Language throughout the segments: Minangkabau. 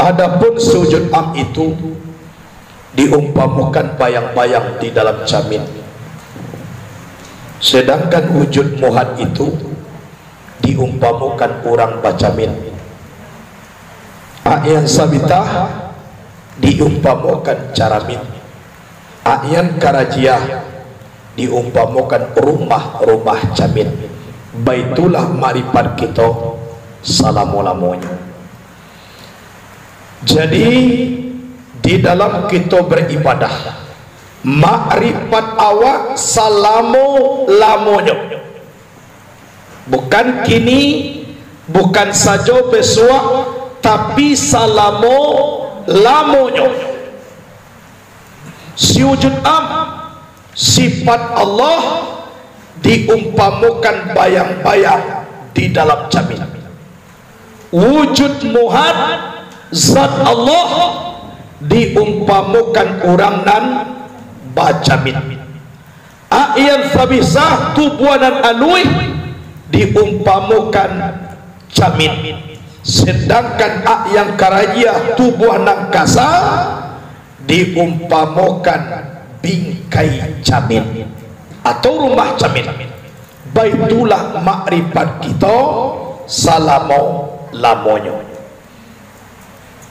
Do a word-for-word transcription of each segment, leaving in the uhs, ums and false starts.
Adapun si wujud am itu diumpamokan bayang-bayang di dalam camin, sedangkan wujud muhad itu diumpamokan urang bacamin. A'yan sabitah diumpamokan caramin. A'yan karajiah diumpamokan rumah-rumah camin. Baitulah makrifat kito salamo-lamonyo. Jadi, di dalam kito baribadah, makrifat awak salamo-lamonyo. Bukan kini, bukan sajo bisuak, tapi salamo-lamonyo. Si wujud am, sifat Allah, diumpamokan bayang-bayang di dalam camin. Wujud muhad, zat Allah, diumpamokan urang nan bacamin. A'yan sabitah, tubuah nan aluih, diumpamokan camin. Sedangkan a'yan karajiah, tubuah nan kasa, diumpamokan bingkai camin atau rumah camin. Baitulah makrifat kito salamo-lamonyo.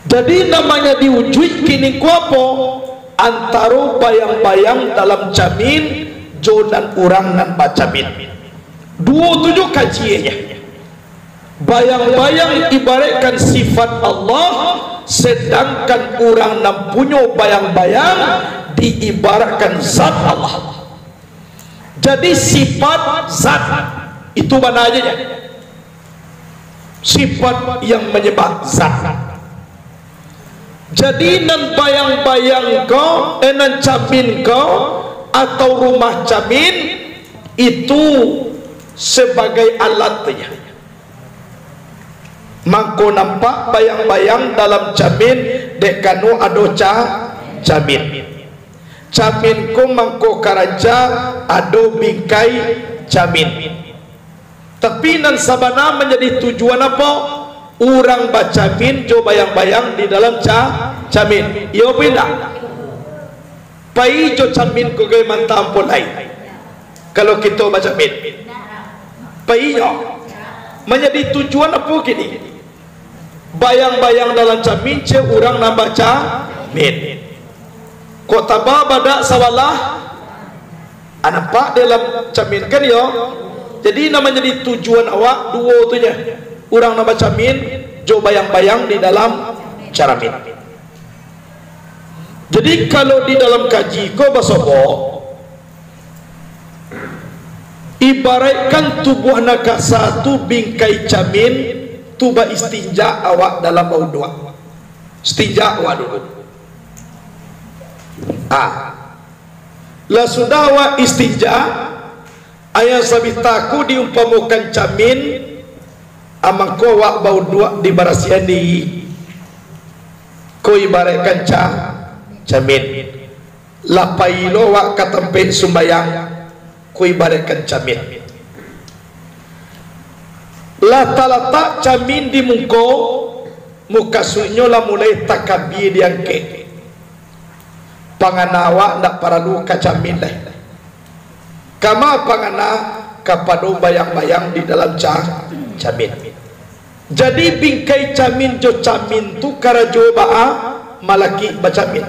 Jadi, namanya diujuik kini ko apo? Antaro bayang-bayang dalam camin jo nan urang nan bacamin. Duo tu jo kajianyo. Bayang-bayang ibaratkan sifat Allah, sedangkan urang nan punyo bayang-bayang diibaratkan zat Allah. Jadi, sifat zat itu bana aja, ya. Sifat yang menyebab zat. Jadi, nan bayang-bayang ko, eh, nan camin ko, atau rumah camin, itu sebagai alatnya. Mangko nampak bayang-bayang dalam camin, dek kano ado ca-, camin. Camin ko mangko karanca ado bingkai camin. Tapi, nan sabana manjadi tujuan apo? Urang bacamin jo bayang-bayang di dalam ca-, camin. Iyo apo indak? Pai jo camin ko gai mantah ampun lai. Kalau kito bacamin, pai nyo. Manjadi tujuan apo kini? Bayang-bayang dalam camin, cek urang nan bacamin. Kok taba badak sabalah, ah, nampak dalam camin kan, yo? Jadi, nan manjadi tujuan awak duo tu nyo, urang nan bacamin jo bayang-bayang di dalam caramin. Jadi, kalau di dalam kaji ko basobok, ibaraikkan tubuah nan kasa tu bingkai camin, tu baistinja awak dalam bauduak. Istinja awak dulu. Ah. Lah sudah awak istinja, a'yan sabitah ko diumpamokan camin, ah, mangko awak bauduak dibarasiahan diri. Ko ibaraikkan ca-, camin. Lah pai lo awak ka tampek sumbayang, ko ibaraikkan camin. Lah talatak camin di muko, mukasuiknyo lah mulai takabia diangkek. Pangana awak ndak paralu ka camin lai. Kama pangana? Kapado bayang-bayang di dalam ca-, camin. Jadi, bingkai camin jo camin tu karajo baa? Malakik bacamin.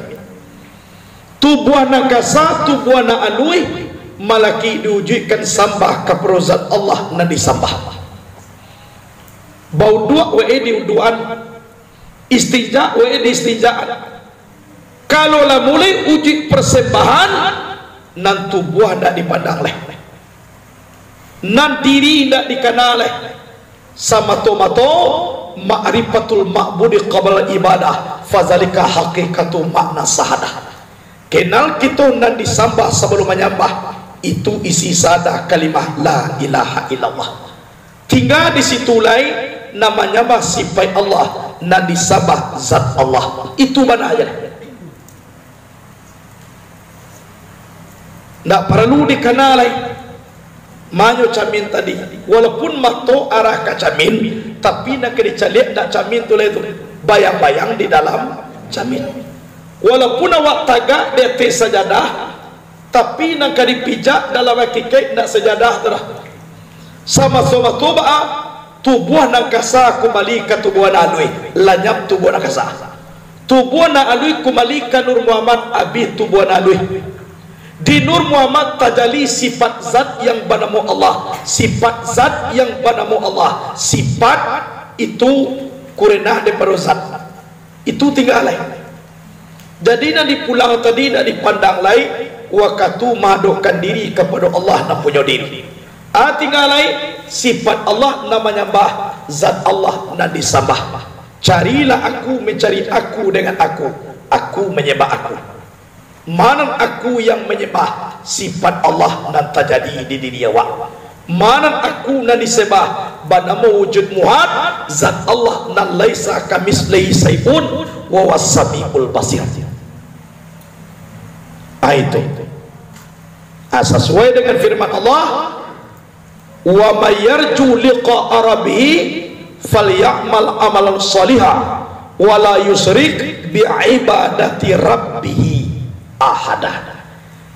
Tubuah nan kasa, tubuah nan aluih, malakik diujuikkan sambah kapado Zat Allah nan disambah. Bauduak wae diuduakan, istinja wae diistinjaan. Kalau lah mulai ujuik persembahan, nan tubuah ndak dipandang lai. Nan diri indak dikana lai. Samato-mato ma'rifatul ma'budi qabla ibadah, fazalika haqiqatu makna sahadah. Kenal kito nan disambah sabalum manyambah, itu isi sahadah kalimah la ilaha illallah. Tingga di situ lai, nan manyambah sipaik Allah, nan disambah zat Allah. Itu bana aja. Ndak paralu dikana lai. Manyo camin tadi, walaupun mato arah ka camin, tapi nan ka dicaliak ndak camin tu lai tu. bayang-bayang di dalam camin. Walaupun awak tagak di ateh sajadah, tapi nan ka dipijak dalam hakikaik ndak sajadah tu doh. Samaso-maso baa, tubuah nan kasa kumbali ka tubuah nan aluih, lanyap tubuah nan kasa. Tubuah nan aluih kumbali ka Nur Muhammad, abih tubuah nan aluih. Di Nur Muhammad tajali sifat zat yang banamo Allah. Sifat zat yang banamo Allah. Sifat itu kurenah daripado zat. Itu tingga lai. Jadi, nan dipulang tadi nak dipandang lai, wakatu maadokkan diri kapado Allah nan punyo diri. Ah, tingga lai, sifat Allah nan manyambah, zat Allah nan disambah. Carilah aku, mancari aku dengan aku, aku manyambah aku. Manan aku yang manyambah, sifat Allah nan tajadi di diri awak. Manan aku nan disambah, banamo wujud muhad, zat Allah nan laisa kamitslihi syai'un, wa huwas samiul basir. Ah, itu. Ah, sasuai dengan firman Allah, "Wa may yarju liqa'a rabbih falyamal amalan shaliha, wa la yusyrik bi ibadati rabbih ahada."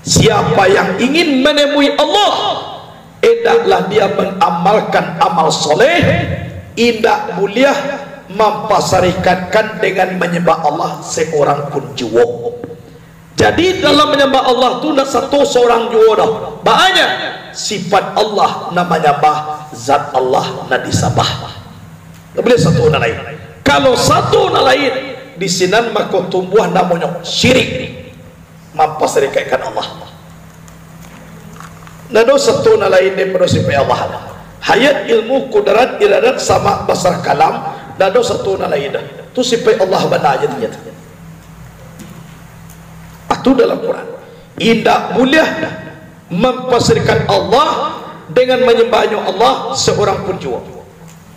Siapa yang ingin menemui Allah, hendaklah dia mengamalkan amal soleh, indak buliah mampasyarikatkan dengan manyambah Allah seorang pun juo. Jadi, dalam manyambah Allah tu ndak sato sorang juo doh. Baa nyo? Sifat Allah nan manyambah, zat Allah nan disambah. Ndak buliah sato nan lain. Kalau sato nan lain, di sinan mako tumbuah namonyo syirik. Mampasyarikatkan Allah. Ndak ado sato nan lain daripado sifat Allah. Hayat, ilmu, kudrat, iradat, sama, basar, kalam, ndak ado sato nan lain doh. Tu sifat Allah bana aja tu nyata. Ah, tu dalam Quran. Indak buliah mampasyarikatkan Allah dengan manyambahnyo Allah seorang pun juo.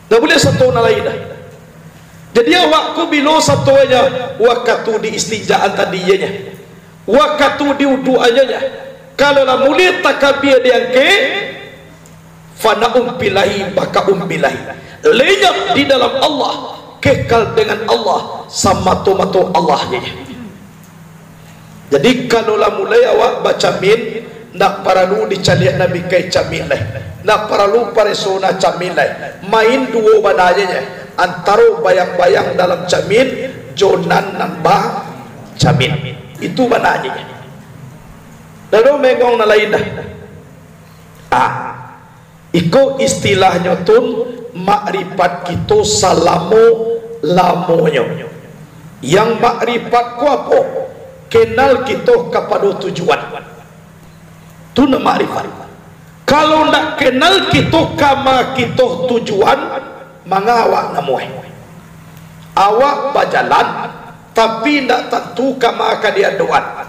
Ndak buliah sato nan lain doh. Jadi, awak ko bilo sato nyo? Wakatu di istinjaan tadi, iyo nyo. Wakatu di wudu aja nyo. Kalau lah mulai takabir diangkek, fanaun fillahi, baqaun fillahi. Lenyap di dalam Allah, kekal dengan Allah, samato-mato Allah nyo. Jadi, kalau lah mulai awak bacamin, ndak paralu dicaliak nan bingkai camin lai. Ndak paralu pareso nan camin lai. Main duo bana aja nyo. Antaro bayang-bayang dalam camin, jo nan, nan bacamin. Itu bana aja nyo. Ndak ado mengong nan lain doh. Ah. Iko istilahnyo tu makrifat kito salamo-lamonyo. Yang makrifat ko apo? Kenal kito kapado tujuan. Tu nan makrifat. Kalau ndak kenal kito kama kito tujuan, manga awak namuah. Awak bajalan, tapi ndak tantu kama ka diadokan.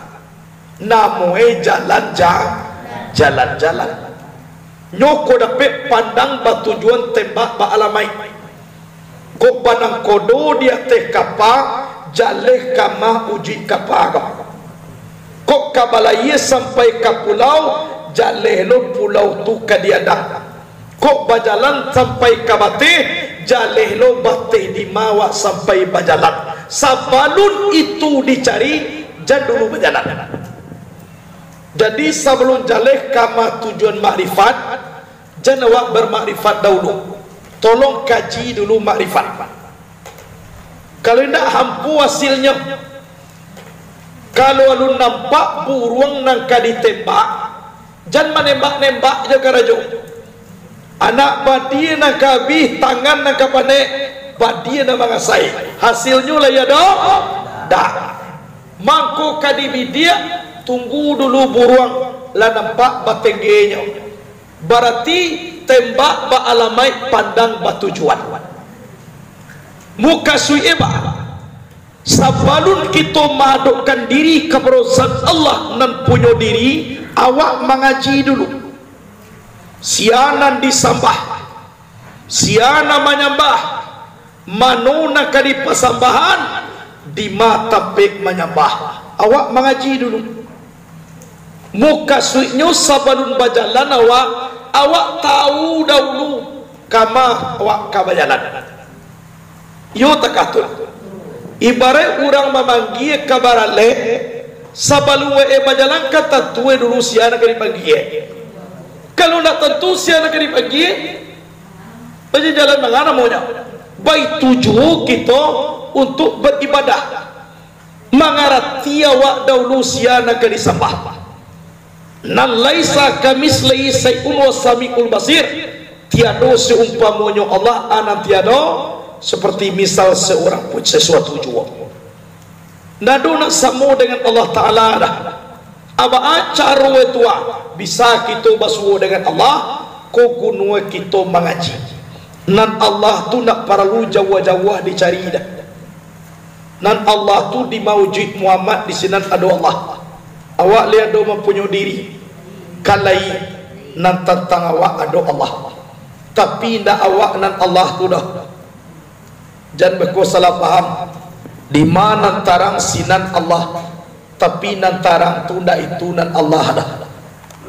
Namuah jalan ja-, jalan-jalan. Nyo ko dapek pandang batujuan tembak baalamaik. Kok banangkodo di ateh kapa, jaleh kama ujuik kapa ko. Kok ka balayia sampai ka pulau, jaleh lo pulau tu ka diadang. Kok bajalan sampai ka bateh, jaleh lo bateh dima awak sampai bajalan. Sabalun itu dicari, jan dulu bajalan. Jadi, sabalun jaleh kama tujuan makrifat, jan awak bamakrifat dahulu. Tolong kaji dulu makrifat. Kalau indak, hampu hasilnyo. Kalau alun nampak buruang nan ka ditembak, jan manembak-nembak jo karajo. Anak badia nan ka abih, tangan nan ka panek, badia nan mangasai. Hasilnyo lai ado? Ndak. Mangko ka dibidiak, tunggu dulu buruang lah nampak batenggenyo. Barati tembak baalamaik, pandang batujuan. Mukasuiknyo baa? Sabalun kito maadokkan diri kapado Zat Allah nan punyo diri, awak mangaji dulu. Sia nan disambah, sia nan manyambah, mano nan ka dipasambahan, dima tampek manyambah. Awak mangaji dulu. Mukasuiknyo, sabalun bajalan awak, awak tahu dahulu kama awak ka bajalan. Iyo takah tu. Ibaraik urang mamanggie ka baralek, sabalun wak e bajalan ka tantu e dulu sia nan ka dipanggie. Kalau ndak tantu sia nan ka dipanggie, bajalan manga namonyo? Baitu juo kito untuak baibadah, mangarati awak dahulu sia nan ka disambah. Nan laisa kamitslihi syai'un wa samiul basir. Tiado seumpamonyo Allah, a nan tiado seperti misal seorang pun sesuatu juo. Ndak ado nak samo dengan Allah Ta'ala dah. Abaa caro e tu ah, bisa kito basuo dengan Allah, ko guno e kito mangaji. Nan Allah tu ndak paralu jauah-jauah dicari dah. Nan Allah tu di maujuik Muhammad, di sinan ado Allah. Awak lai ado mampunyoi diri, kan lai nan tantang awak ado Allah. Tapi indak awak nan Allah tu doh. Jan beko salah paham. Di ma nan tarang sinan Allah, tapi nan tarang tu ndak itu nan Allah doh.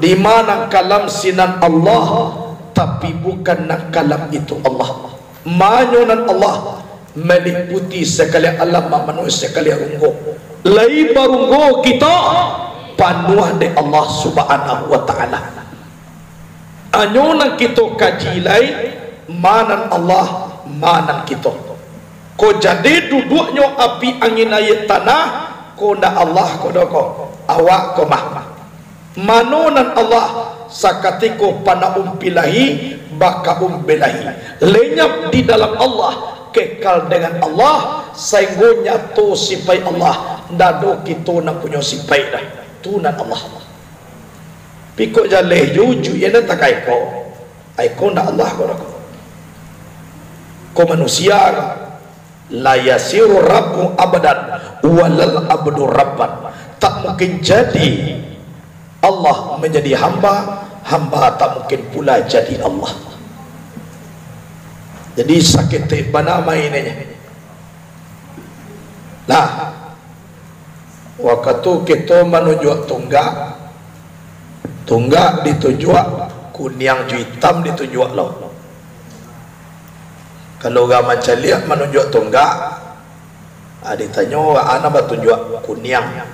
Di ma nan kalam sinan Allah, tapi bukan nan kalam itu Allah. Ma nyo nan Allah maliputi sakalian alam, mamanuhi sakalian runggo. Lai barunggo kito, panuah dek Allah Subhanahu wa Ta'ala. Anyo nan kito kaji lai, ma nan Allah, ma nan kito. Ko jadi duduaknyo api, angin, aia, tanah, ko ndak Allah ko doh ko, awak ko mah. Mano nan Allah, sakatiko panaum pilahi, bakaum belahi. Lenyap di dalam Allah, kekal dengan Allah, sainggo nyato sipaik Allah, ndak ado kito nan punyo sipaik dah. Tu nan Allah. Pikok jaleh juju, iyo nan takai ko. Ai ko ndak Allah ko doh ko. Ko manusia ko. La yasiru rabbu abdan, walal abdu rabban. Tak mungkin jadi Allah menjadi hamba, hamba tak mungkin pula jadi Allah. Jadi, saketek bana mainannyo. Nah, wakatu kito manunjuak tunggak, tunggak ditunjuak, kuniang jo itam ditunjuak lo. Kalau urang mancaliak manunjuak tunggak, ah, ditanyo, "Anak batunjuak kuniang."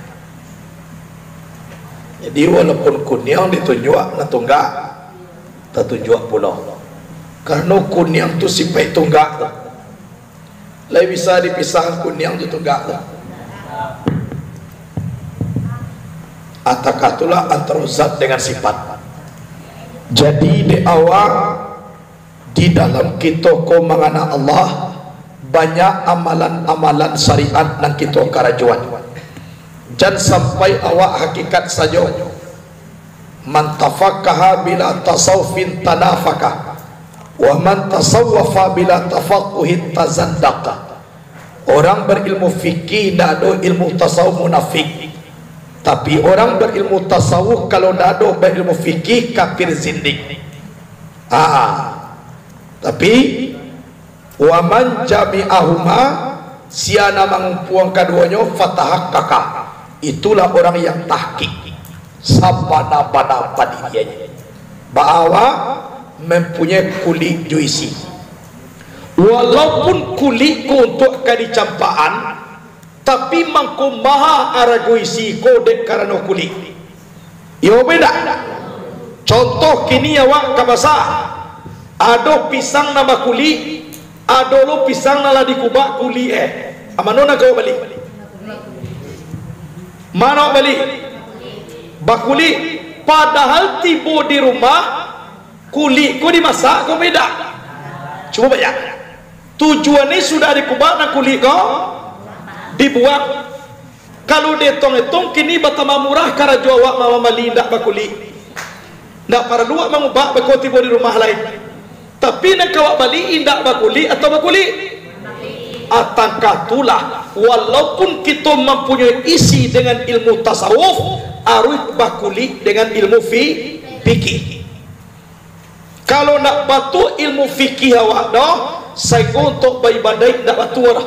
Jadi, walaupun kuniang ditunjuak, nan tunggak tatunjuak pulo. Karano kuniang tu sipaik tunggak tu. Lai bisa dipisah kuniang jo tunggak tu. Atakah itulah antaro zat dengan sifat. Jadi, dek awak, di dalam kito ko mangana Allah, banyak amalan-amalan syariat nan kito karajoan. Jan sampai awak hakikat sajo. Man tafaqaha bila tasawufin tanafaka, wa man tasawwafa bila tafaquhin tazandaka. Orang berilmu fikih ndak ado ilmu tasawuf munafik, tapi orang berilmu tasawuf kalau ndak ado berilmu fikih kafir zindik. Ah, tapi Wa man jami'ahuma, sia nan mangumpuang kaduonyo, fatahaqqaqa, itulah orang yang tahqiq, sabana-bana pandiriannyo. Baa awak mempunyai kulik jo isi. Walaupun kulik ko untuak ka dicampakan, tapi mangko maha arago isi ko dek karano kulik. Iyo beda. Contoh kini awak ka pasar, ado pisang nan bakulik, ado lo pisang nan lah dikubak kulik eh. A mano nan ka awak bali? Mano awak bali? Bakulik. Padahal tibo di rumah, kulik ko dimasak ko beda. Cubo bayangkan. Tujuannyo sudah dikubak, nan kulik ko dibuang. Kalau dietong-etong, kini batambah murah karajo awak mambali indak bakulik. Indak paralu awak mangubak beko tibo di rumah lai. Tapi nan ka awak bali indak bakulik atau bakulik? Atangkah tulah, walaupun kito mampunyoi isi dengan ilmu tasawuf, aruih bakulik dengan ilmu fi-, fikih. Kalau ndak batua ilmu fikih awak doh, sainggo untuak baibadaik ndak batua doh.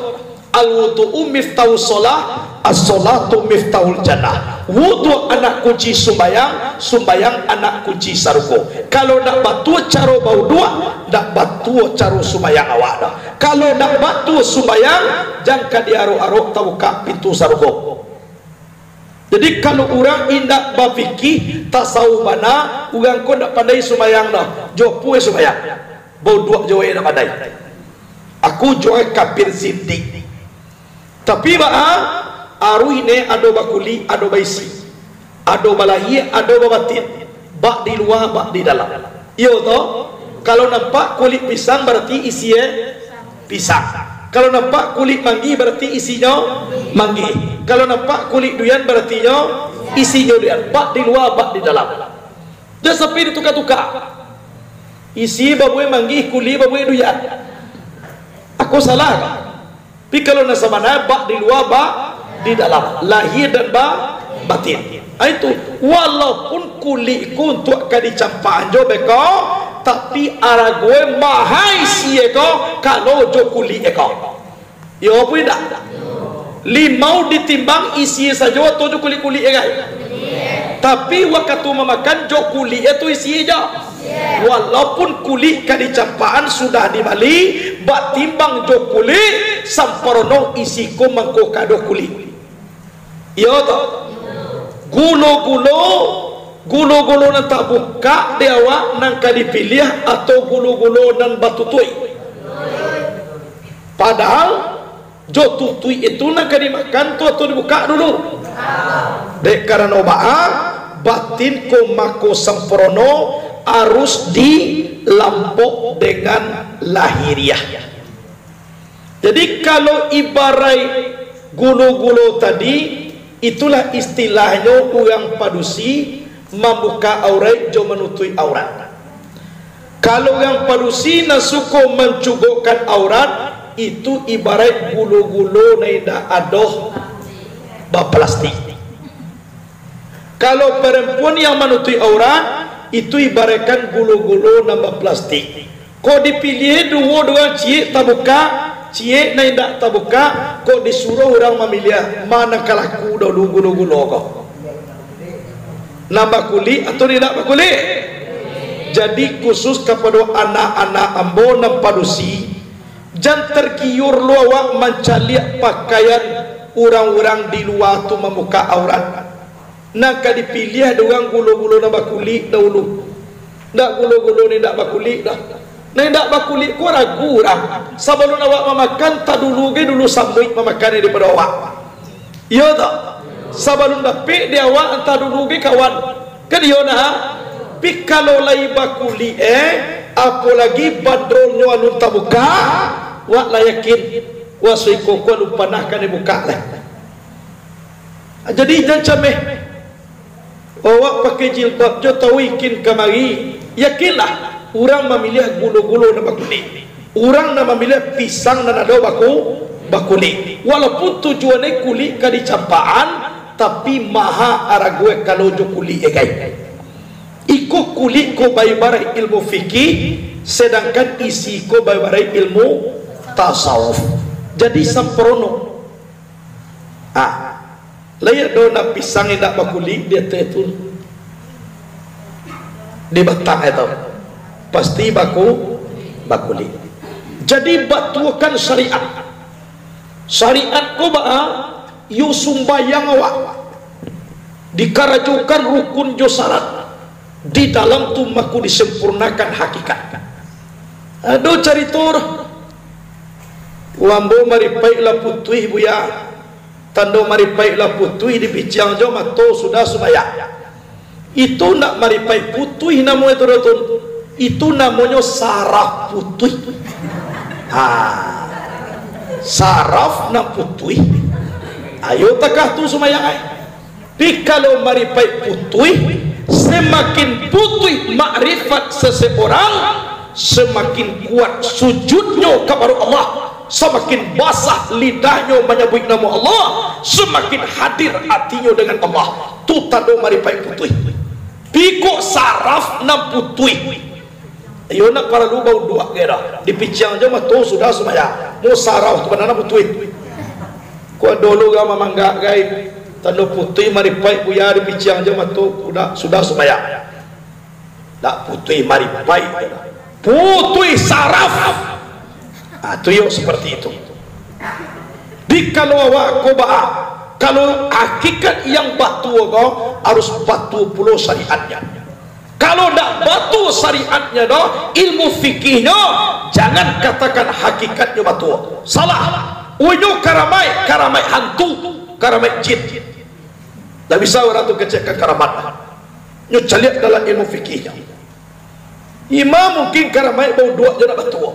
Al-wudu'u miftahus shalah, as-shalatu miftahul jannah. Wudu anak kunci sumbayang, sumbayang anak kunci sarugo. Kalau ndak batua caro bawuduak, ndak batua caro sumbayang awak doh. Kalau ndak batua sumbayang, jan ka diarok-arok tabukak pintu sarugo. Jadi, kalau urang indak bapikir tasawuf bana, urang ko indak pandai sumbayang doh. Jo apo sumbayang? Bawuduak jo indak pandai. Aku jo kafir zindik. Tapi baa, aruih ne ado bakulik, ado baisi. Ado balahia, ado babatin. Bak di lua, bak di dalam. Iyo toh? Kalau nampak kulik pisang, barati isinyo pisang. Kalau nampak kulik manggih, barati isinyo manggih. Kalau nampak kulik duyan, baratinyo isinyo duyan. Bak di lua, bak di dalam. Jan sampai dituka-tuka. Isi babuih manggih, kulik babuih duyan. Aku salah kah? Tapi kalau nan sabana, bak di lua, bak di dalam, lahia dan ba-, batin. Ah, itu, walaupun kulik ko untuak ka dicampakan jo beko, tapi aragoe maha isi eko, kalau jo kulik eko. Iyo apo indak? Limau ditimbang isi sajo atau jo kulik-kulik eko? Tapi wakatu mamakan jo kulik tu isi jo. Walaupun kulik ka dicampakan sudah dibali, batimbang jo kulik, samparono isi ko mangko ka ado kulik. Iyo toh? Gulo-gulo, gulo-gulo nan tabukak di awak nan ka dipiliah atau gulo-gulo nan batutuik? Padahal jo tutuik itu nan ka dimakan tu atau dibukak dulu? Dek karano baa, batin ko mako samparono, arus dilampok dengan lahiriah. Jadi, kalau ibaraik gulo-gulo tadi, itulah istilahnyo urang padusi mambuka auraik jo manutuik auraik. Kalau urang padusi nan suko mancugokkan aurat, itu ibaraik gulo-gulo nan indak ado baplastik. Kalau parampuan yang manutuik aurat, itu ibaraikkan gulo-gulo nan baplastik. Kok dipiliah duo, duo ciek tabukak, ciek nan indak tabukak, kok disuruah urang mamiliah, ma nan ka laku daulu gulo-gulo ko? Nan bakulik atau indak bakulik? Jadi, khusus kapado anak-anak ambo nan padusi, jan targiur lo awak mancaliak pakaian urang-urang di lua tu mambuka aurat. Nan ka dipiliah dek urang gulo-gulo nan bakulik daulu. Ndak gulo-gulo nan indak bakulik doh. Nan indak bakulik ko ragu urang. Sabalun awak mamakan, antah dulu ge dulu sambuik mamakan daripado awak. Iyo toh? Sabalun dapek di awak, antah dulu ge kawan. Kan iyo nah? Tapi kalau lai bakulik, eh, apo lagi bandolnyo alun tabukak, wak lah yakin, wak suiko ko alun panah ka dibukak lai. Jadi, jan cameh. Awak pakai jilbab jo tauikin kamari, yakinlah, urang mamiliah gulo-gulo nan bakulik. Urang nan mamiliah pisang nan ado baku-, bakulik. Walaupun tujuannyo kulik ka dicampakan, tapi maha aragoe kalau jo kulik e gai. Iko kulik ko baibaraik ilmu fikih, sadangkan isi ko baibaraik ilmu tasawuf. Jadi samparono. Ah, lai ado nan pisang indak bakulik di ateh tu. Di batang itu. Pasti baku-, bakulik. Jadi batuakan syariat. Syariat ko baa, iyo sumbayang awak. Dikarajokan rukun jo syarat. Di dalam tu mako disempurnakan hakikat. Ado carito doh. Ambo maripaik lah putuih, Buya. Tando maripaik lah putuih, dipiciang jo mato sudah sumbayang. Itu ndak maripaik putuih namonyo tu, Dotun. Itu namonyo saraf putuih. Ha. Saraf nan putuih. Ayo takah tu sumbayang ai. Tapi kalau maripaik putuih, samakin putuih makrifat seseorang, samakin kuat sujudnyo kapado Allah, samakin basah lidahnyo manyabuik namo Allah, samakin hadir atinyo dengan Allah. Tu tando maripaik putuih. Piko saraf nan putuih. Iyo, ndak paralu bauduak ge doh. Dipiciang jo mato sudah sumbayang. Musarau tu bana putuih. Ko ado lo urang mamanggak gai, tando putuih maripaik, buya dipiciang jo mato, sudah, sudah sumbayang. Ndak putuih maripaik, putuih saraf. Ah, tu yo seperti itu. Di kalau awak ko baa, kalau hakikat yang batua ko harus batua pulo syariatnya. Kalau ndak batua syariatnya doh, ilmu fikihnyo, jangan katakan hakikatnyo batua. Salah. Unyo karamaik, karamaik hantu, karamaik jin. Ndak bisa urang tu kecekkan karamat. Nyo caliak dalam ilmu fikihnyo. Imam mungkin karamaik bauduak jo ndak batua.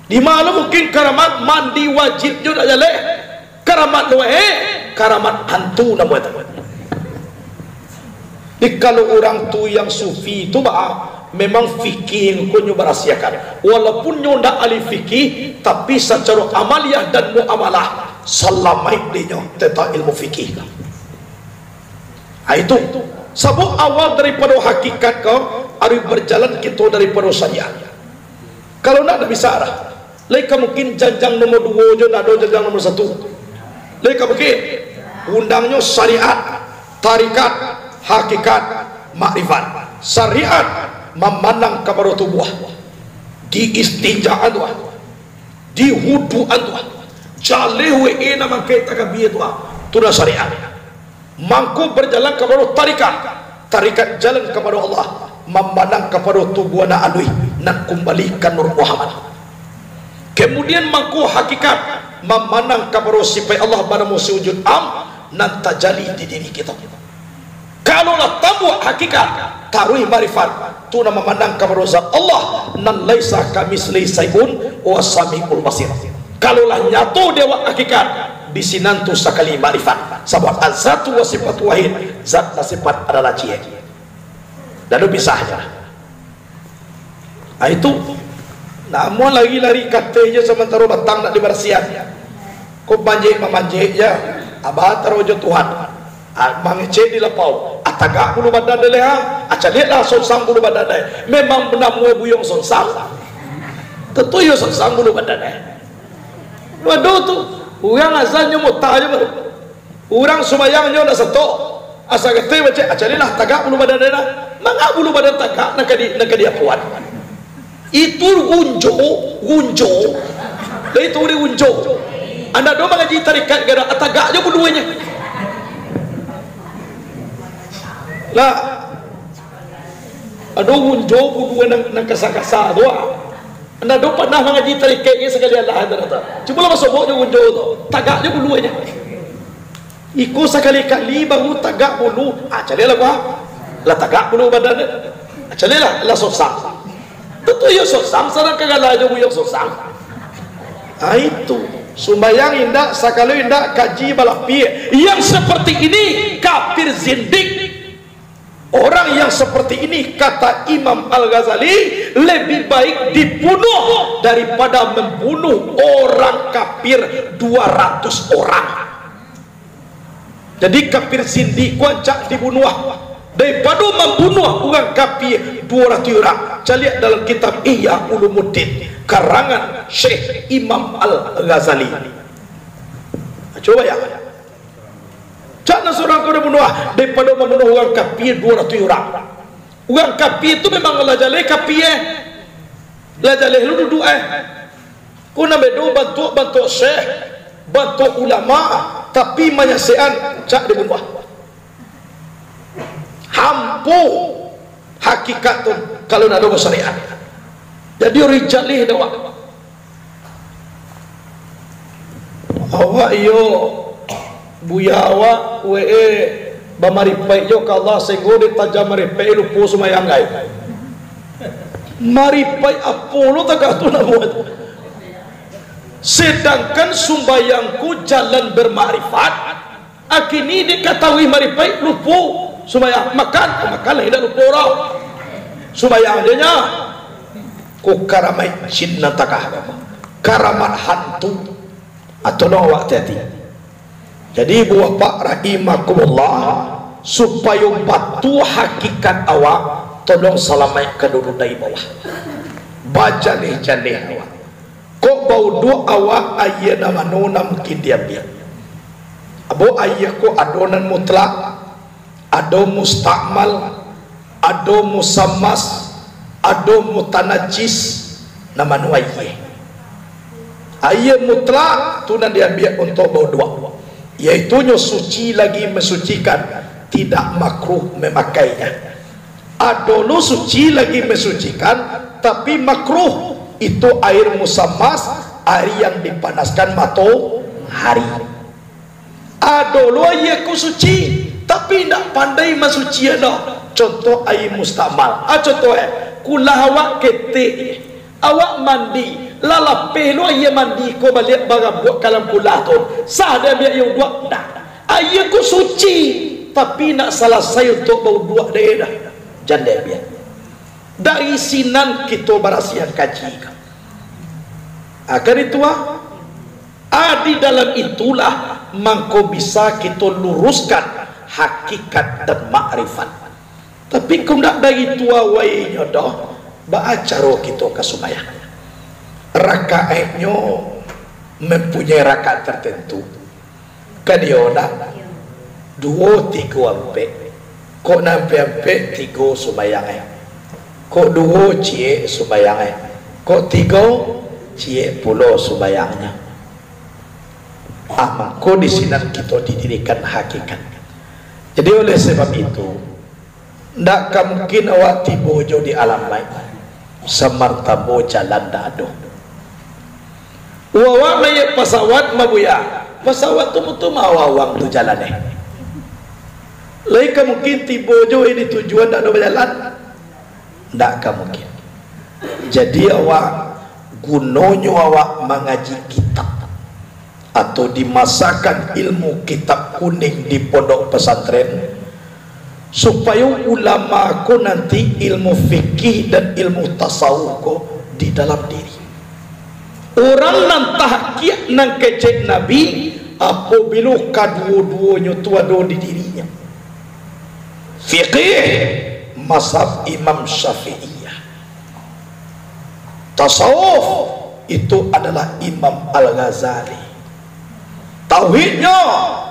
Di malam mungkin karamat mandi wajib jo ndak jaleh. Karamat luweh, karamat hantu namo itu. Jadi kalau urang tu yang sufi tu baa, memang fikih ko nyo barasiahkan. Walaupun nyo ndak ahli fikih, tapi sacaro amaliah dan muamalah, salamaik dinyo tentang ilmu fikih. Ha, itu. Sabab awal daripado hakikat ko, harus berjalan kito daripado syariat. Kalau ndak, ndak bisa lah. Lai ka mungkin janjang nomor duo jo, ndak ado janjang nomor satu. Lai ka mungkin. Undangnyo syariat, tarikat, hakikat, makrifat. Syariat mamandang kapado tubuah. Di istinjaan tu, di wuduan tu. Jaleh we e nan mangkek takabia tu. Tu lah syariat. Mangko bajalan kapado tarikat. Tarikat jalan kapado Allah, mamandang kapado tubuah nan aluih, nan kumbali ka Nur Muhammad. Kemudian mangko hakikat, mamandang kapado sipaik Allah banamo si wujud am, nan tajali di diri kito. Kalau lah tambuak hakikat, taruih marifat, tu nan mamandang kapado zat Allah, nan laisa kamitslihi syai'un, wa samiul basir. Kalau lah nyato di awak hakikat, di sinan tu sakali marifat. Sabab az-zatu wa sifatu wahid, zat dan sifat adalah ciek. Lalu pisahnyo. Ah, itu. Namun lari-lari kateh je samantaro batang nak dibarasian. Ko banjek mamanjek je. Abah taro jo Tuhan. Ah, mangecek di lapau. Ah, tagak bulu badan deh, ah. Ah, caliaklah sonsang bulu badan deh. Memang bana muo buyuang sonsang. Tentu iyo sonsang bulu badan deh. Waduh tu, urang azan nyo mota je baru. Urang sumbayang nyo nak satok. Asa kateh bacek, ah, caliaklah tagak bulu badan deh nah. Manga bulu badan tagak, nak ka di, nak ka diapoan. Itu gunjo, gunjo. Lah itu deh gunjo. Anda do mangaji tarikat gara, ah, tagak jo buluanyo. Lah, ado gunjo bulu nan, nan kasa-kasa tu, ah. Anda do panah mangaji tarikat ni sakali alah, anda tu. Cubolah basobok jo gunjo tu. Tagak jo buluanyo. Iko sakali-kali baru tagak bulu. Ah, caliaklah gua. Lah tagak bulu badan. Ah, caliaklah, lah sonsang. Tentu iyo sonsang, sadang kagala jo buyuang sonsang. Ah, itu. Sumbayang indak, sakalo indak, kaji balapiak. Yang seperti ini, kafir zindik. Orang yang seperti ini, kata Imam Al-Ghazali, lebih baik dibunuh daripada membunuh orang kafir dua ratus orang. Jadi, kafir zindik ko rancak dibunuah daripado mambunuah urang kafir dua ratus urang. Caliak dalam kitab Ihya Ulumuddin, karangan Syekh Imam Al-Ghazali. Cubo ya. Cak nan surang ko dibunuah, daripado mambunuah urang kafir dua ratus urang. Urang kafir tu memang lah jaleh kafir, eh. Lah jaleh lu duduak, eh. Ko nan bedo bantuak-bantuak syekh, bantuak ulama, tapi manyasekan, cak dibunuah. Hampo hakikat tu, kalau nak dobo syariat. Jadi urang jaleh dah, wak. Awak iyo, buya awak, we e, bamaripaik jo ka Allah, sahinggo dek tajam maripaik, lupo sumbayang, ai. Maripaik apo lo tagak tu nak buat? Sedangkan sumbayang ko jalan bermakrifat, a kini dikatahui maripaik, lupo sumbayang. Makan, makan lah indak lupo urang. Sumbayang je nyo. Ko karamaik jin nan tagak, karamat hantu. Ah, tolong awak hati-hati. Jadi, ibu bapak rahimakumullah, supayo batua hakikat awak, tolong salamaikkan dulu dari bawah. Bajaleh-jaleh awak. Kok bauduak awak, aia nan mano nan mungkin diambiak. Ambo aia ko ado nan mutlak, ado mustakmal, ado musammas, ado mutanajis. Nan mano aia? Aia mutlak tu nan diambiak untuak bauduak, yaitunyo suci lagi mensucikan, tidak makruh memakainya. Ado lo suci lagi mensucikan, tapi makruh, itu air musammas, air yang dipanaskan matohari. Ado lo aia ko suci, tapi indak pandai mansucian doh. Contoh aia mustakmal. Ah, contoh, eh, kulah awak ketek, awak mandi, lah lapeh lo aia mandi ko baliak barabuak ka dalam kulah tu. Sah diambiak aia uduak? Ndak. Aia ko suci, tapi indak salasai untuak bauduak dek dah. Jan diambiak. Dari sinan kito barasiahan kaji ka. Akan itu, ah. Ah, di dalam itulah mangko bisa kito luruskan hakikat dan makrifat. Tapi kok ndak dari tu awaihnyo doh, baa caro kito ka sumbayang? Rakaatnyo mempunyai rakaat tertentu. Ka dio ndak? Duo, tigo, ampek. Kok nan ampek-ampek, tigo sumbayang, eh. Kok duo, ciek sumbayang, eh. Kok tigo, ciek pulo sumbayangnyo. Ah, mangko di sinan kito didirikan hakikat. Jadi, oleh sebab itu, ndak ka mungkin awak tibo jo di alamaik, samarta ambo jalan ndak ado. Awak naiak pasawat, ma Buya, pasawat tu mutu ma awang-awang tu jalan, eh. Lai ka mungkin tibo jo, eh, di tujuan ndak ado bajalan? Ndak ka mungkin. Jadi awak, gunonyo awak mangaji kitab atau dimasakan ilmu kitab kuning di pondok pesantren, supayo ulama ko nanti ilmu fikih dan ilmu tasawuf ko di dalam diri. Urang nan tahqiq, nan kecek Nabi, apabilo kaduo-duonyo tu ado di dirinyo. Fikih, mazhab Imam Syafi'iyah. Tasawuf, itu adalah Imam Al-Ghazali. Tauhidnyo,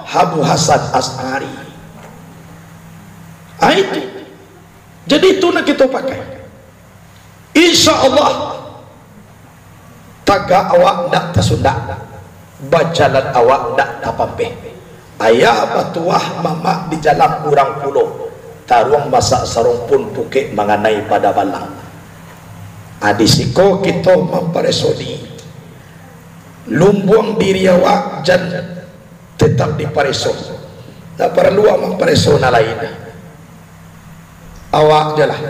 Abu Hasan Asy'ari. Ah, itu. Jadi, itu nan kito pakai. Insya Allah, tagak awak ndak tasundak, bajalan awak ndak tapampeh. Ayah batuah, mamak di jalan urang pulo, taruang masak sarumpun, pukek manganai bada balang. Ah, di siko kito mampareso diri. Lumbuang diri awak, jan tetap dipareso. Ndak paralu awak mampareso nan lain. Awak je lah.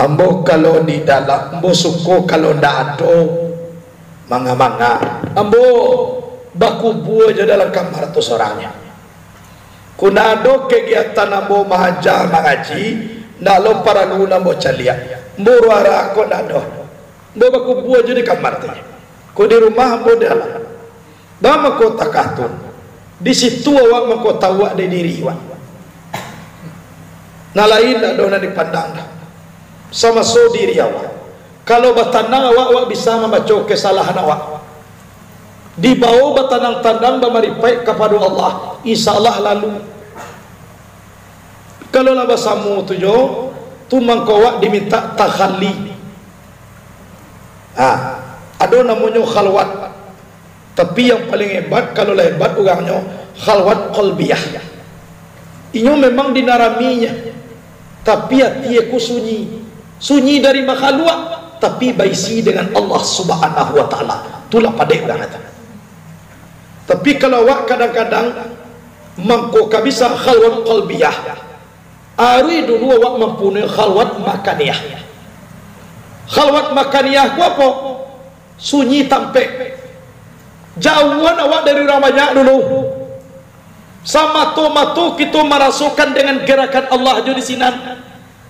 Ambo kalau di dalam, ambo suko kalau ndak ado manga-manga. Ambo bakubua je dalam kamar tu sorangnyo. Kok ndak ado kegiatan ambo maaja, mangaji, ndak lo paralu ambo caliak. Ambo ruara ko ndak ado. Ambo bakubua je di kamar tu. Kok di rumah ambo di dalam. Baa mangko takah tu? Di situ awak mangko tau awak dek diri awak. Nan lain ndak ado nan dipandang doh. Samaso diri awak. Kalau batanang awak, awak bisa mambaco kesalahan awak. Dibao batanang-tanang bamaripaik kapado Allah, insya Allah lalu. Kalau lah basamo tu jo, tu mangko awak dimintak takhalli. Ha, ado namonyo khalwat. Tapi yang paling hebat, kalau lah hebat urangnyo, khalwat qalbiyah. Inyo memang di nan raminyo, tapi ati ko sunyi. Sunyi dari makhaluak, tapi baisi dengan Allah Subhanahu wa Ta'ala. Itulah padek urang tu. Tapi kalau awak kadang-kadang mangko ka bisa khalwat qalbiyah, aruih dulu awak mampunyoi khalwat makaniyah. Khalwat makaniyah ko apo? Sunyi tampek. Jauahan awak dari urang banyak dulu. Samato-mato kito marasokan dengan garakan Allah jo di sinan.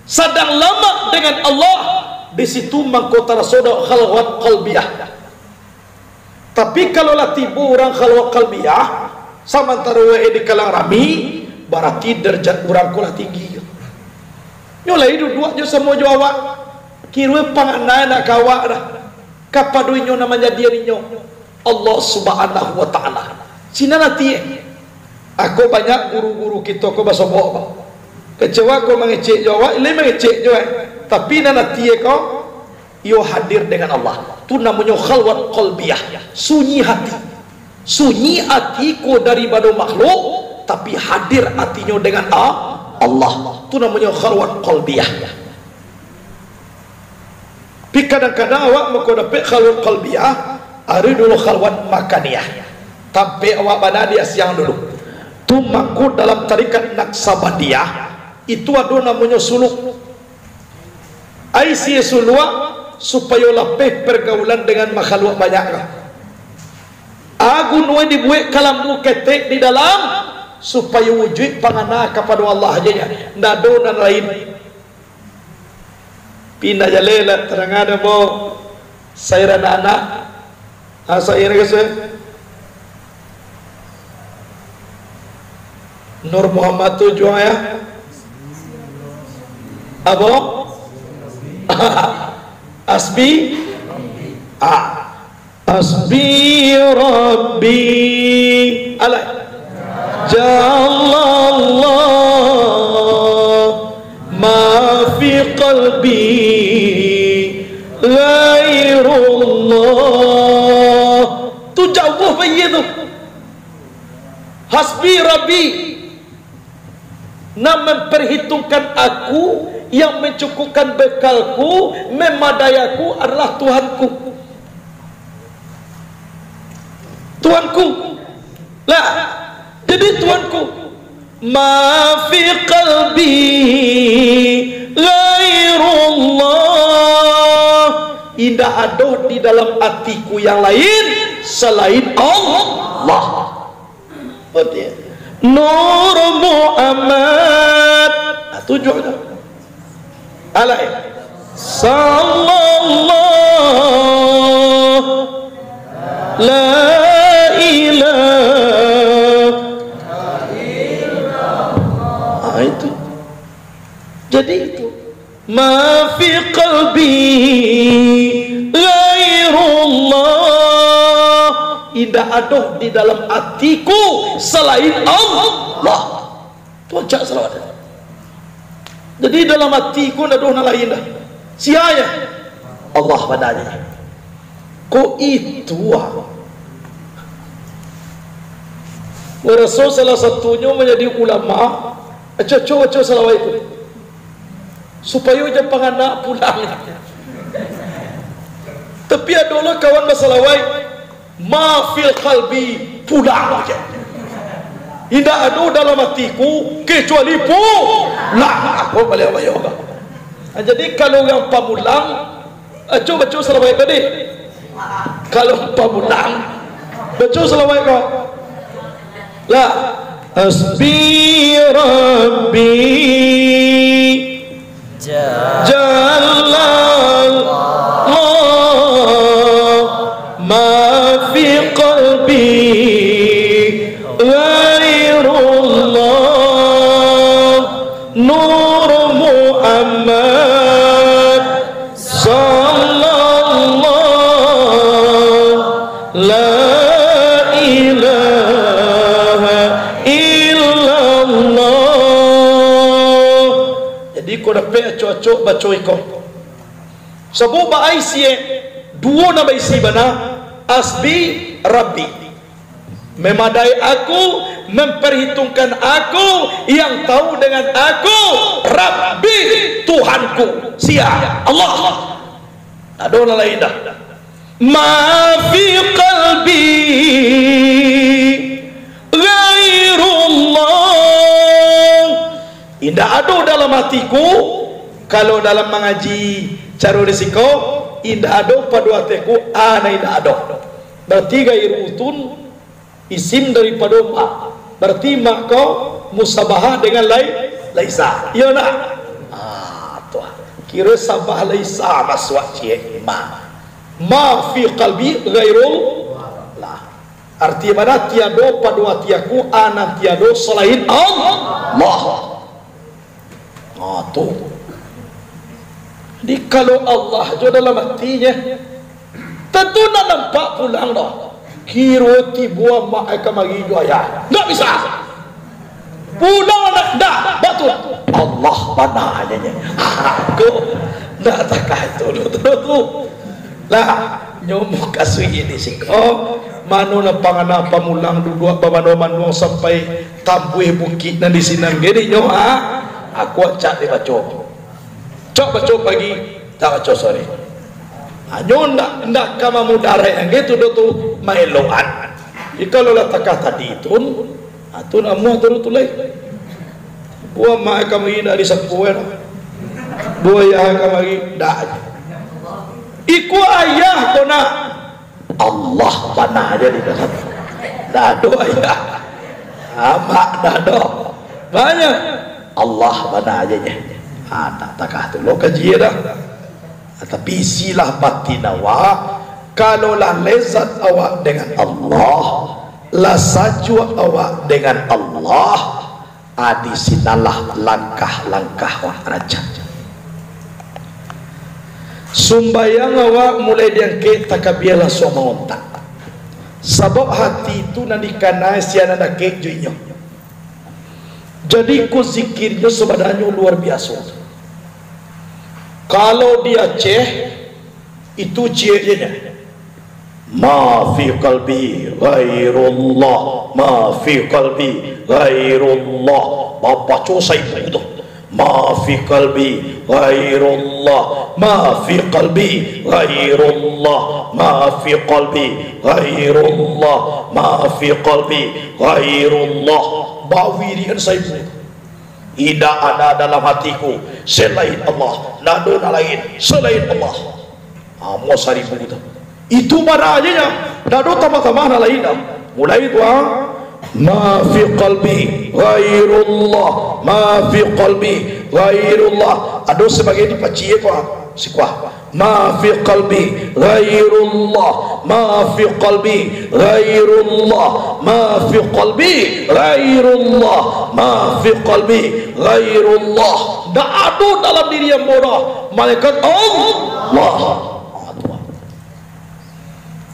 Sadang lamak dengan Allah, di situ mangko taraso dek khalwat qalbiyah. Tapi kalau lah tibo urang khalwat qalbiyah, samantaro wae di kalang rami, barati darajat urang ko lah tinggi. Nyo lai duduak jo samo jo awak, kiro panganai nak ka awak dah. Kapado inyo nan manjadian inyo Allah Subhanahu wa Ta'ala. Sinan ati, eh. Ako banyak guru-guru kito ko basobok, Pak. Kecewa ko mangecek jo awak, lai mangecek jo, eh. Tapi nan ati, eh, ko, iyo hadir dengan Allah. Tu namonyo khalwat qalbiyah, sunyi hati. Sunyi ati ko daripado makhluk, tapi hadir atinyo dengan A-, Allah. Tu namonyo khalwat qalbiyah. Tapi kadang-kadang awak mako dapek khalwat qalbiyah, ari dulu khalwat makaniah. Tampek awak bana di asiang dulu. Tu mako dalam tarikat Naqsabandiyah, itu ado namonyo suluk. Ai sie suluak supayo lapeh pergaulan dengan makhaluak banyak ka. Agu nuai dibuek kalambu ketek di dalam, supayo wujuik pangana kapado Allah aja nya. Ndak ado nan lain. Pindah jaleh lah, tarang ado bo. Sair anak-anak. Asa ira ka se? Nur Muhammad tu juang ya? Apo? Hasbi? Ah. Hasbi Rabbi. Alai. Jallallah. Ma fi qalbi ghairullah. Tu jauah bayi tu. Hasbi Rabbi. Nan memperhitungkan aku, yang mencukupkan bekalku, memadai aku adalah Tuhanku. Tuhanku. Lah, jadi Tuhanku, ma fi qalbi ghairullah. Indak ado di dalam atiku yang lain selain Allah. Betul. Nur Muhammad. Nah, tujuan tu. Alai. Sallallahu la ilaha. Ah, itu. Jadi itu. Ma fi qalbi ghairullah. Indak ado di dalam atiku selain Allah. Tu aja salawat. Jadi dalam ati ko ndak ado nan lain dah. Sia ya? Allah padanya. Ko itu ah. Rasul salah satunyo manjadi ulama, aco-aco baco salawat itu. Supayo jan pangana pulang. Tapi ado lo kawan basalawat, ma fil qalbi, pulang aja. Indak ado dalam atiku kecuali pulang. Apo baliau bayo ka? Nah, jadi kalau urang pamulang, aco baco salawat tadi. Kalau pamulang, baco salawat ko. Lah, hasbi Rabbi. Jallallah, ma fi qalbi ghairullah, Nur Muhammad sallallahu la ilaha illallah. Jadi, ko dapek acok-acok baco iko. Sabab baisi, duo nan baisi bana, hasbi Rabbi. Memadai aku, memperhitungkan aku, yang tahu dengan aku, Rabbi, Tuhanku. Sia? Allah. Ado nan lain dah. Ma fi qalbi ghairullah. Indak ado dalam atiku, kalau dalam mangaji caro di siko, indak ado pado atiku, a nan indak ado. Berarti ghairu tu isim daripado ma. Berarti ma ko musabahah dengan lai-, laisa. Iyo ndak? Ah, tu. Kiro sabah laisa masuak ciek ma. Ma fi qalbi ghairullah. Arti bana, tiado pado ati aku, a nan tiado salain Allah. Ha, tu. Jadi, kalau Allah jo dalam atinyo, tantu ndak nampak pulang doh. Kiro tibo amak ai kamari jo ayah. Ndak bisa. Pulang ndak, ndak, batua. Allah bana aja nyo. Aku ndak takah itu doh tu. Lah, nyo mukasuik di siko. Mano nan pangana pamulang duduak bamanuang-manuang sampai tampuih bukik nan di sinan gini nyo, ha? Aku acak dibaco. Cok baco pagi, tak baco sore. Hanyo ndak, ndak ka mamudaraik angge tu doh tu maelokan. Jikalau lah takah tadi tun, ha, tu namuah tu tu lai. Buah mak kamari ndak disapu kan. Buah ayah kamari ndak. Iko ayah ko nak. Allah bana aja di dalam. Ndak ado ayah. Amak ndak ado. Banyak. Allah bana aja je. Ha, tak takah tu lo kaji dah. Ha, tapi isilah batin awak. Kalau lah lezat awak dengan Allah, lah sajuak awak dengan Allah, ha, di sinanlah langkah-langkah awak rancak. Sumbayang awak mulai diangkek takabia lah suah mangontak. Sabab hati tu nan dikanai sianan dakek jo inyo. Jadi ko zikirnyo sabananyo luar biaso. Kalau di Aceh, itu ciek je nyo. Ma fi qalbi ghairullah, ma fi qalbi ghairullah. Babaco saibu tu. Ma fi qalbi ghairullah, ma fi qalbi ghairullah, ma fi qalbi ghairullah, ma fi qalbi ghairullah. Bawirian saibu. Indak ada dalam hatiku selain Allah, ndak ado nan lain selain Allah. Amo saribu tu. Itu bana aja nyo. Ndak ado tambah-tambah nan lain dah. Mulai tu, ha. Ma fi qalbi ghairullah, ma fi qalbi ghairullah. Ado sabagai dipacie ko, ha. Sikuah. Ma fi qalbi ghairullah, ma fi qalbi ghairullah, ma fi qalbi ghairullah, ma fi qalbi ghairullah. Ndak ado dalam diri ambo dah, malaikat Allah.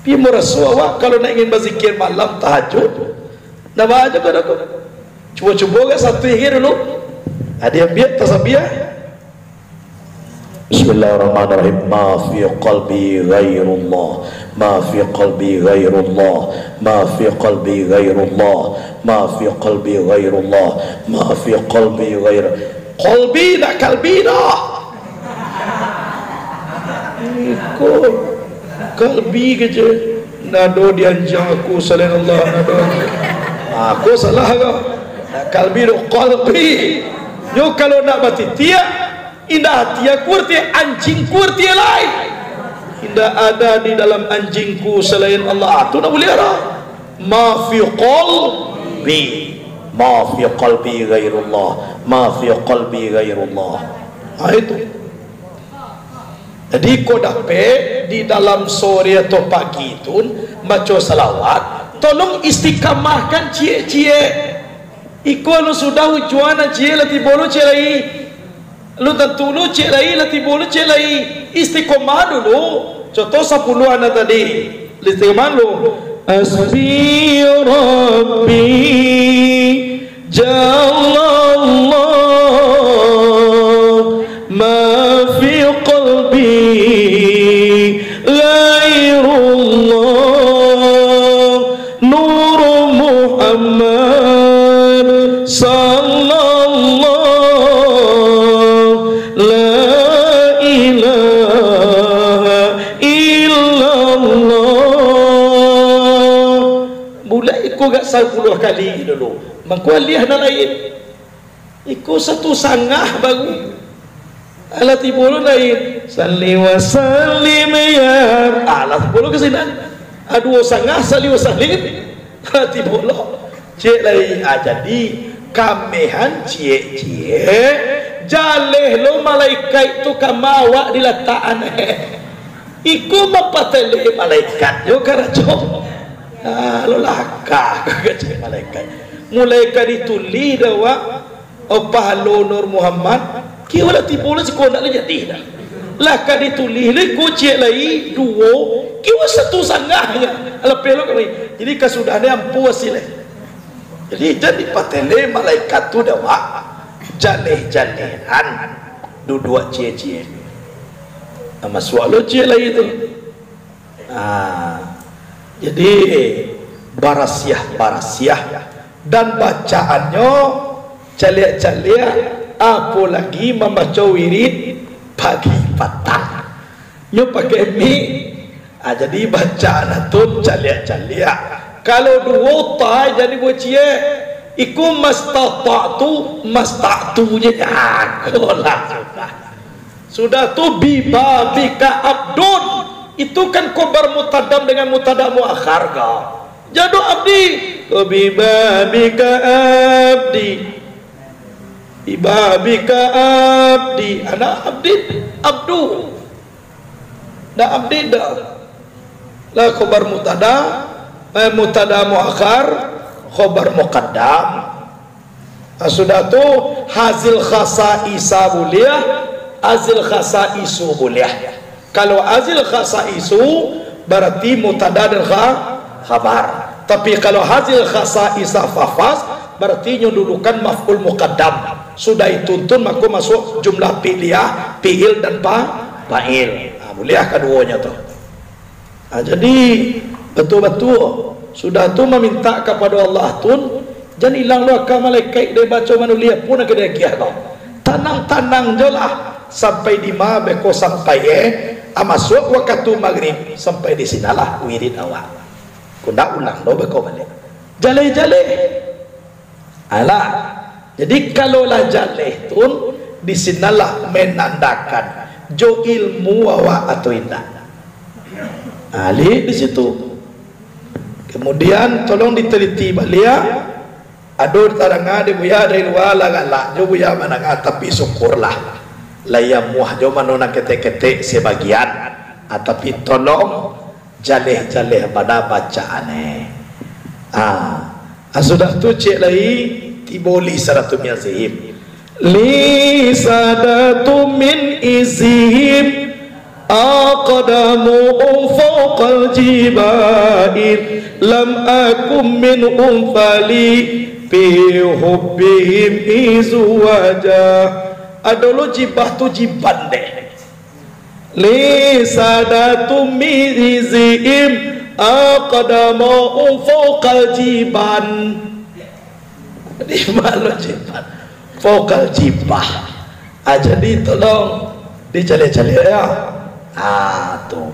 Pi maraso awak kalau nak ingin bazikir malam tahajud, ndak bahajo ka dah tu. Cubo-cubo ka satu ige dulu. Adi ambiak tasabih. Bismillahirrahmanirrahim. Ma fi qalbi ghairullah. Ma fi qalbi ghairullah. Ma fi qalbi ghairullah. Ma fi qalbi ghairullah. Ma fi qalbi ghair-, qalbi, ndak kalbi doh. Iko kalbi kecek. Nado di anjiang aku salain Allah, nado. Aku salah ko. Ndak kalbi doh, qalbi. Nyo kalau ndak batitiak, indak hati aku arti anjingku arti lain. Indak ada di dalam anjingku salain Allah. Ah, tu ndak buliah doh. Ma fi qalbi, ma fi qalbi ghairullah, ma fi qalbi ghairullah. Ha, itu. Jadi, ko dapek di dalam sore atau pagi tu baco salawat, tolong istiqamahkan ciek-ciek. Iko anu sudah ujuan ciek lah tibo lu ciek lai. Lu tantu lu ciek lai, lah tibo lu ciek lai. Istiqomah dulu. Contoh sapuluah anak tadi. Istiqomah dulu. Hasbi Rabbi Jallallah, ma fi qalbi ghairullah, Nur Muhammad sallallahu, la ilaha illallah. Bulai iko agak sapuluah kali dulu. Mangko alih nan lain. Iko satu sangah baru. Alah tibo lu lain. Salli wa sallim ya. Alah tibo lu ka sinan. Ah, duo sangah salli wa sallim. Alah tibo lu. Ciek lai. Ah, jadi, kamehan ciek-ciek. Jaleh lo malaikat tu kama awak dilatakan. Iko mapatele malaikat yo karajo. Ah, lo lakah ka ciek malaikat. Mulai ka ditulih dah awak. Oh, pahalo Nur Muhammad, kiwa lah tibo lah siko ndak lah jadi dah. Lah ka ditulih lah iko ciek lai, duo, kiwa satu sangah nyo. Lapeh lo kami. Jadi kasudahan ni ampu hasilnyo. Jadi jan dipatele malaikat tu dek awak. Jaleh-jalehan duduak ciek-ciek. Nah, masuak lo ciek lai tu. Nah, jadi barasiah-barasiah dan bacaannyo caliak-caliak, apo lagi mambaco wirid pagi patang. Nyo pakai mik, ah, jadi bacaan atun caliak-caliak. Kalau duo ta jadi buah ciek, iku mastata'tu, masta'tu je. Ah, ko lah sudah. Sudah tu, bibabika abdun. Itu kan khobar muqaddam dengan mubtada muakhar ka. Jado abdi. Ko bibabika abdi. Bibabika abdi. Anak abdi, abdu. Ndak abdi dah. Lah khobar muqtada, eh, mubtada muakhar, khobar muqaddam. Nah, sudah tu, hazil khasaisa buliah, hazil khasaisu buliah. Kalau hazil khasaisu, bararti mubtada dan kha-, khabar. Tapi kalau hazil khasaisa fahfaz, bararti nyo dudukan maf'ul muqaddam. Sudah itu tun mako masuak jumlah fi'liyah, fi'il dan pa-, fa'il. Nah, buliah kaduonyo tu. Ha, jadi, batua-batua, sudah tu mamintak kapado Allah tun, jan ilang lo aka malaikat dek baco manuliah pun ka diagiah ko. Tanang-tanang jo lah, sampai di ma beko sampai, eh, ah, masuak wakatu magrib, sampai di sinalah wirid awak. Ko ndak ulang doh beko baliak. Jaleh-jaleh. Alah, jadi kalau lah jaleh tun, di sinalah manandakan jo ilmu awak atau indak. Nah, liek di situ. Kemudian, tolong diteliti baliak. Ado tadanga dek Buya dari lua lah galak jo Buya mandanga, tapi syukurlah. Lah iyo muah jo mano nan ketek-ketek sabagian. Ah, tapi tolong jaleh-jaleh bana bacaan, eh. Ah, ah, sudah tu ciek lai, tibo li sadatu min izihim. Li sadatu min izihim, aqdamuhum fauqal jibain, lam akum minhum fali fi hubbihim izuwaja. Ado lo jibah tu jiban deh. Li sadatu min izihim aqdamuhum fauqal jiban. Di ma lo jiban? Fauqal jibah. Ah, jadi tolong dicaliak-caliak ya. Ah, tu.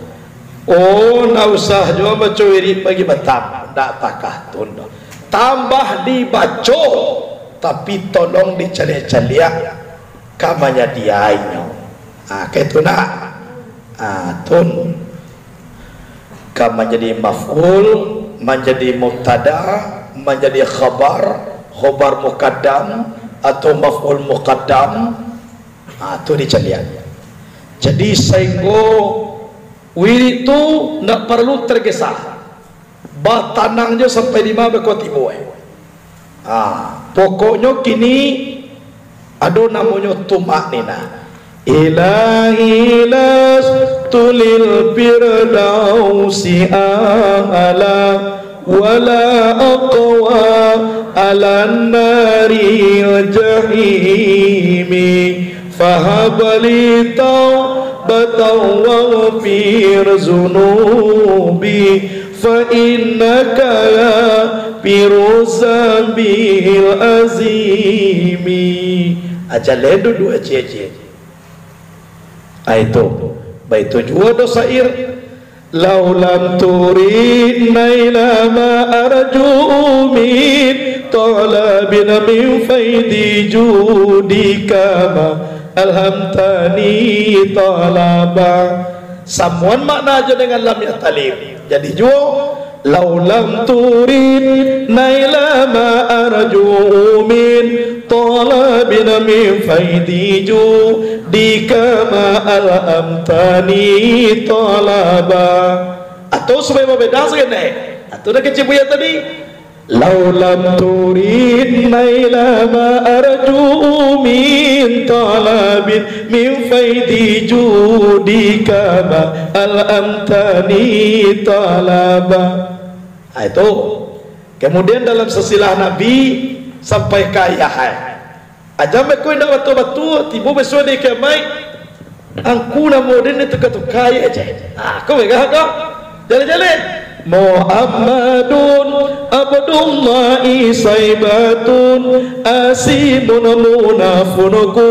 Oh, ndak usah juo baco wirid pagi patang. Ndak takah tun doh. Tambah dibaco, tapi tolong dicaliak-caliak. Ka manjadi ainyo. Ah, kaitu nak. Ah, tun. Ka manjadi maf'ul, manjadi mubtada, manjadi khabar, khabar muqaddam, atau maf'ul muqaddam. Ah, tu dicaliak. Jadi, sahinggo wirid tu ndak paralu tergesa. Batanang jo sampai di ma beko tibo, eh. Ha, pokoknyo kini ado namonyo tumakninah. Ilahi lastu lil firdausi a'la, wala aqwa alan naril jahimi. Fahab li taubatan waghfir zunubi, fa innaka ghafiruz zambil azimi. Aja le duduak ciek-ciek. Ah, itu. Baitu juo do syair. Lau lam turid naila ma arju min talabin min faidi judika ma alhamtani talaba. Samuan makna jo dengan lam ya talib. Jadi juo, lau lam turid naila ma arju min talabin min faidi judika ma alhamtani talaba. Atau supaya babeda saketek. Atau dah kecil buya tadi. Lau lam turid naila ma arju min talabin min faidi judika ma alhamtani talaba. Ah, itu. Kemudian dalam silsilah Nabi sampai ka ayah, eh. Aja mako indak batua-batua, tibo bisuak di kiamaik, angku namo den dituka-tuka, ayah je. Ah, ko megah ko. Jaleh-jaleh. Muhammadun Abdullahi Saibatun Asimun Munafunku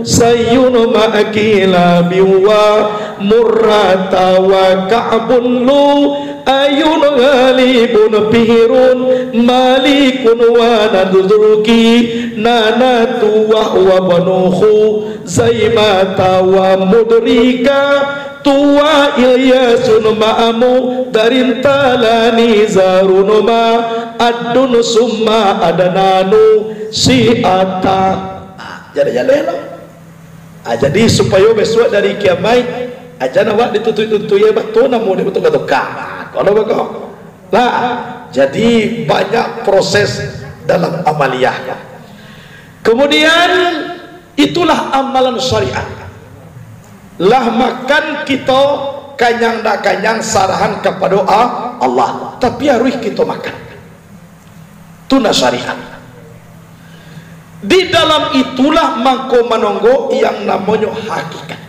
Sayyun Ma'akila Biwa Murrata wa Ka'bun Lu Ayun Ghalibun Fihrun Malikun wa Nadzuki Nanatu wa huwa banuhu Zaimata wa Mudrika Tuwa Ilyasun Ma'amu Darintalani Zarunuma Adun Summa Adananu Si'ata. Ah, jaleh-jaleh lah. Ah, jadi, supayo bisuak dari kiamaik, aja awak dituntui-tuntui, eh, batua namo den batuka-tuka. Ah, kalau beko. Lah, jadi banyak proses dalam amaliah. Kemudian, itulah amalan syariat. Lah makan kito, kanyang ndak kanyang, sarahan kapado A-, Allah. Tapi, harus kito makan. Tu nan syariat. Di dalam itulah mangko manonggo yang namonyo hakikat.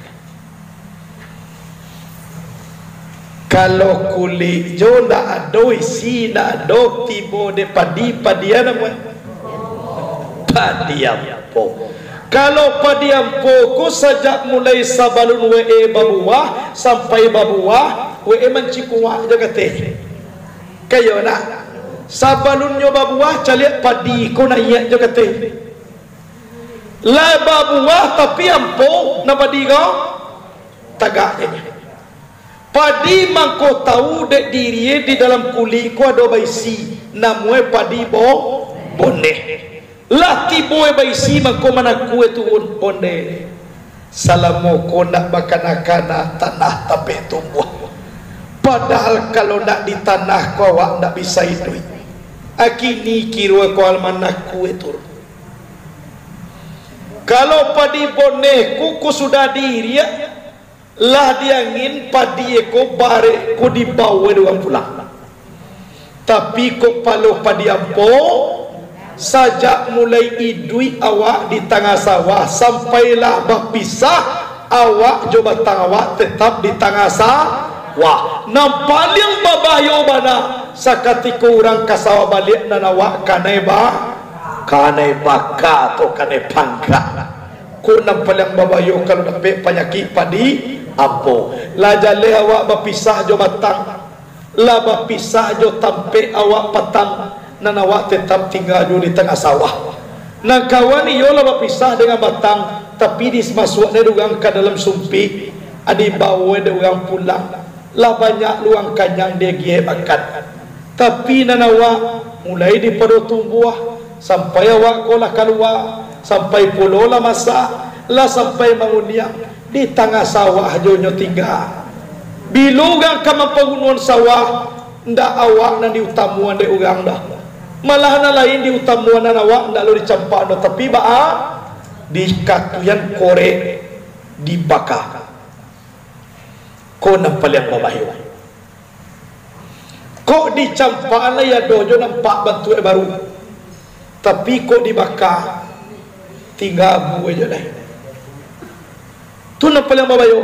Kalau kulik jo ndak ado, isi ndak ado, tibo dek padi, padi a namo? Padi ampo. Kalau padi ampo ko sajak mulai sabalun we babuah, sampai babuah, we mancikuak jo kateh. Kayo nak, sabalunnyo babuah, caliak padi ko naiak jo kateh. Lah babuah, tapi ampo, nan padi ko tagak je. Padi mangko tau dek dirie di dalam kulik ko ado baisi, namoe padi bo-, boneh. Lah tibo baisi mangko manakua turun onde. Salamo ko ndak bakana-kana tanah tapek tumbuah. Padahal kalau ndak di tanah ko awak ndak bisa iduik. Akini kiro ko almanakua turun. Kalau padi boneh ko, ko sudah diiriak, lah diangin padi ko barek ko dibawa dek urang pulang. Tapi kok paloh padi ampo, sajak mulai iduik awak di tangah sawah, sampailah bapisah awak jo batang awak tetap di tangah sawah. Nan paliang babahayo bana, sakatiko urang ka sawah baliak, nan awak kanai ba-, kanai baka atau kanai panggak. Ko nan paliang babahayo kalau dapek panyakik padi ampo. Lah jaleh awak bapisah jo batang, lah bapisah jo tampek awak patang, nan awak tetap tingga juo di tangah sawah. Nan kawan iyo lah bapisah dengan batang, tapi dimasuaknyo dek urang ka dalam sumpik, dibawo dek urang pulang. Lah banyak luang kanyang diagiah makan. Tapi nan awak, mulai dipado tumbuah, sampai awak ko lah kalua, sampai pulo lah masak, lah sampai manguniang, di tangah sawah jo nyo tingga. Bilo urang ka mampagunoan sawah, ndak awak nan diutamoan dek urang doh. Malah nan lain diutamoan, nan awak ndak lo dicampakan doh, tapi baa, dikatuian korek, dibaka. Ko nan paliang babahayo. Kok dicampakan lai ado jo nampak bantuak baru, tapi kok dibaka, tingga abu ajo lai. Tu nan paliang babahayo.